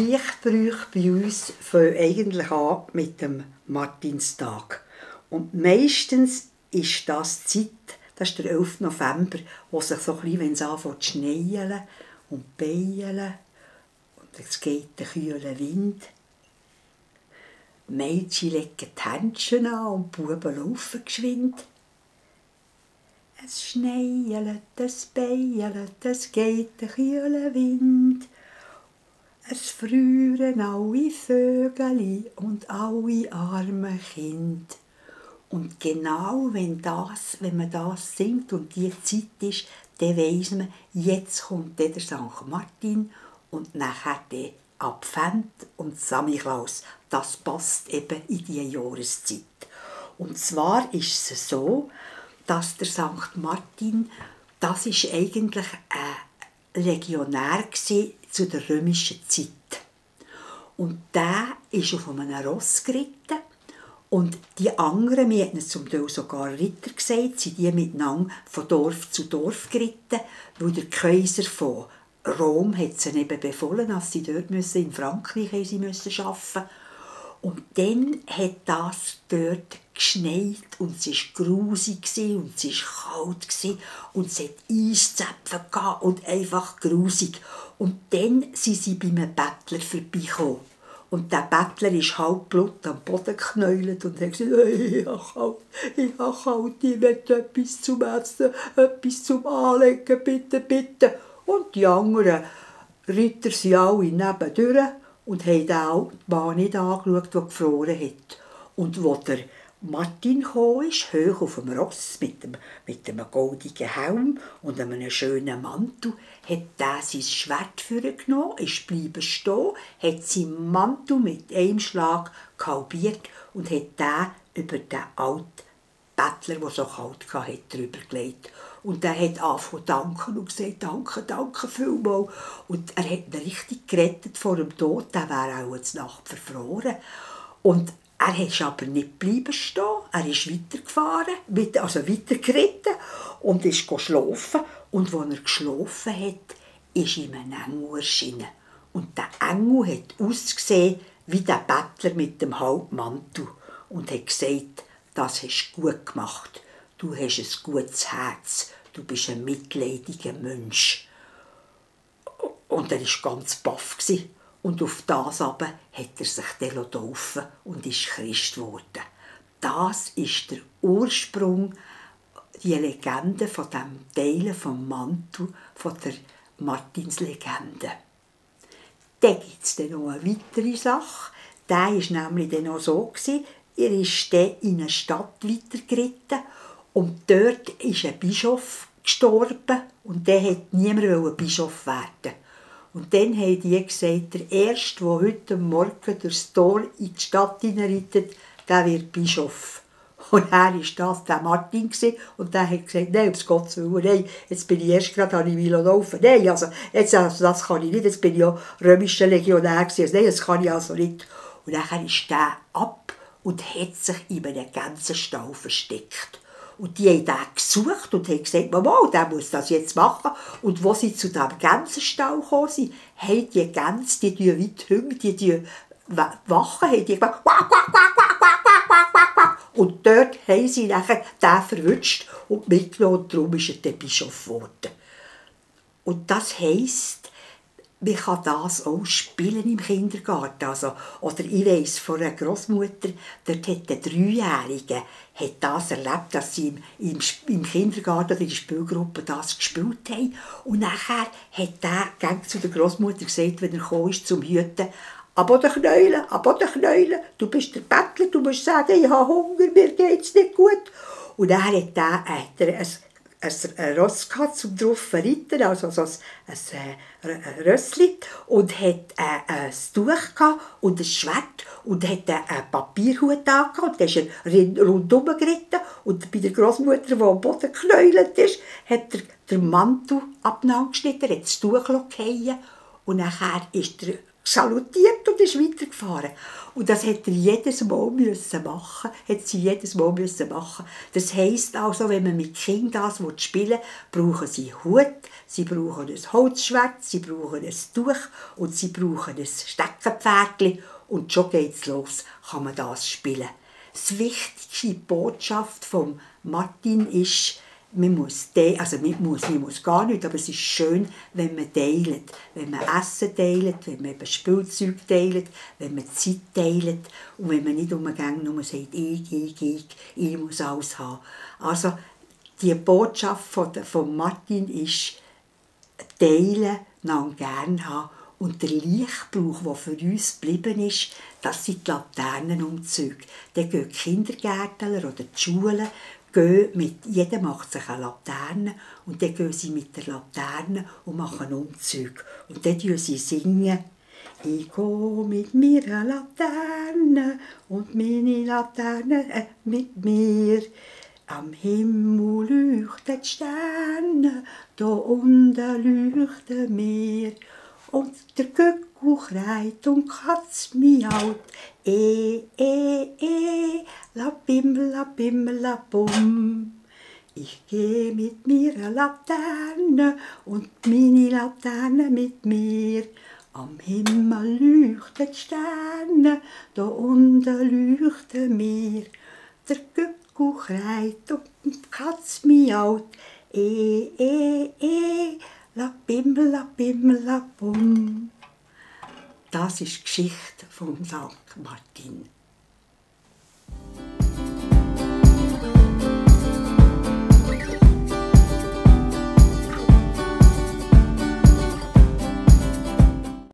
Pflichtbrüche bei uns fangen eigentlich an mit dem Martinstag. Und meistens ist das die Zeit, das ist der 11. November, wo sich so ein bisschen, wenn es anfängt zu schneien und beilen und es geht der kühle Wind. Mädchen legen die Händchen an und die Buben laufen geschwind. Es schneiet, es beilet, es geht der kühle Wind. Es frieren alle Vögel und alle arme Kind. Und genau wenn man das singt und die Zeit ist, dann weiss man, jetzt kommt der St. Martin und nachher der Advent und Samichlaus. Das passt eben in diese Jahreszeit. Und zwar ist es so, dass der St. Martin, das ist eigentlich ein Legionär zu der römischen Zeit. Und der ist auf einem Ross geritten. Und die anderen, wir hatten es zum Teil sogar Ritter gesagt, sind die miteinander von Dorf zu Dorf geritten, weil der Kaiser von Rom hat sie eben befohlen, dass sie dort in Frankreich arbeiten müssen. Und dann hat das dort geschneit und es war grusig und es war kalt und es hat Eiszäpfe gehabt und einfach grusig. Und dann sind sie bei einem Bettler vorbeigekommen. Und der Bettler ist halb Blut am Boden geknäult und hat gesagt, ich habe kalt, ich will etwas zum Essen, etwas zum Anlegen, bitte, bitte. Und die anderen Ritter sind alle nebendurch und haben den alten Mann nicht angeschaut, der gefroren hat. Und als der Martin kam, hoch auf dem Ross mit einem goldigen Helm und einem schönen Mantel, hat er sein Schwert vorgenommen, ist bleiben stehen, hat seinen Mantel mit einem Schlag halbiert und hat den über den alten Bettler, der so kalt hatte, drüber gelegt. Und der hat angefangen zu danken und gesagt, danke, danke vielmals. Und er hat ihn richtig gerettet vor dem Tod, der wäre auch zur Nacht verfroren. Und er ist aber nicht bleiben stehen, er ist weitergefahren, also weitergeritten und ist schlafen. Und als er geschlafen hat, ist ihm ein Engel erschienen. Und der Engel hat ausgesehen wie der Bettler mit dem Halbmantel und hat gesagt, das hast du gut gemacht, du hast ein gutes Herz, du bist ein mitleidiger Mensch. Und er war ganz baff. Und auf das aber hat er sich dann taufen und ist Christ geworden. Das ist der Ursprung, die Legende von dem Teilen vom Mantel, von der Martinslegende. Dann gibt es dann noch eine weitere Sache. Der war nämlich dann auch so, er ist dann in eine Stadt weitergeritten und dort ist ein Bischof gestorben und der wollte niemand Bischof werden. Und dann haben die gesagt, der Erste, der heute Morgen durchs Tor in die Stadt hineinreitet, der wird Bischof. Und er war das, der Martin, und der hat gesagt, nein, um Gottes Willen, nein, jetzt bin ich erst gerade, habe ich laufen. Nein, also das kann ich nicht, jetzt bin ich ja römischer Legionär gewesen. Nein, das kann ich also nicht. Und dann ist der ab und hat sich in einem Gänsenstall versteckt. Und die haben den gesucht und haben gesagt, Mama, der muss das jetzt machen. Und als sie zu diesem Gänsenstall gekommen sind, haben die Gänse, die weit hängen, die wachen, haben die gemacht, quack, quack, quack, quack, quack, quack, quack, quack. Und dort haben sie nachher den verwünscht und mitgenommen. Und darum ist er der Bischof geworden. Und das heisst, man kann das auch spielen im Kindergarten. Also, oder ich weiss von einer Grossmutter, dort hat der Dreijährige das erlebt, dass sie im Kindergarten oder in der Spielgruppe das gespielt haben. Und nachher hat der zu der Grossmutter gesagt, wenn er kam, zum Hüten, «Aber den Knäulen, du bist der Bettler, du musst sagen, ich habe Hunger, mir geht's nicht gut.» Und dann hat er ein Ross gehabt, zum drauf reiten, also so ein Rössli, und hat ein Tuch gehabt und ein Schwert und hat einen Papierhut angehabt und dann ist er rundum geritten und bei der Grossmutter, die am Boden geknäult ist, hat er den Mantel abgeschnitten, hat das Tuch gefallen und nachher ist der salutiert und ist weitergefahren. Und das hat er jedes Mal müssen machen. Hat sie jedes Mal müssen machen. Das heisst also, wenn man mit Kindern das spielen will, brauchen sie Hut, sie brauchen ein Holzschwert, sie brauchen ein Tuch und sie brauchen ein Steckenpferdchen. Und schon geht's los, kann man das spielen. Die wichtigste Botschaft von Martin ist, man muss gar nicht, aber es ist schön, wenn man teilt. Wenn man Essen teilt, wenn man eben Spielzeug teilt, wenn man Zeit teilt und wenn man nicht umgängt nur sagt, ich muss alles haben. Also die Botschaft von Martin ist, teilen, einander gerne haben. Und der Lichtbrauch, der für uns geblieben ist, das sind die Laternenumzüge. Dann gehen die Kindergärtler oder die Schulen, jeder macht sich eine Laterne und dann gehen sie mit der Laterne und machen Umzüge. Und dann singen sie «Ich gehe mit meiner Laterne und meine Laterne mit mir. Am Himmel leuchten die Sterne, da unten leuchten Meer. Und der Kuckuck kreit und die Katze miaut, la bim, la bum. Ich geh mit meiner Laterne und meine Laterne mit mir. Am Himmel leuchten die Sterne, da unten leuchten Meer. Der Kuckuck kreit und die Katze miaut, la bim, la bum. Das ist die Geschichte von St. Martin.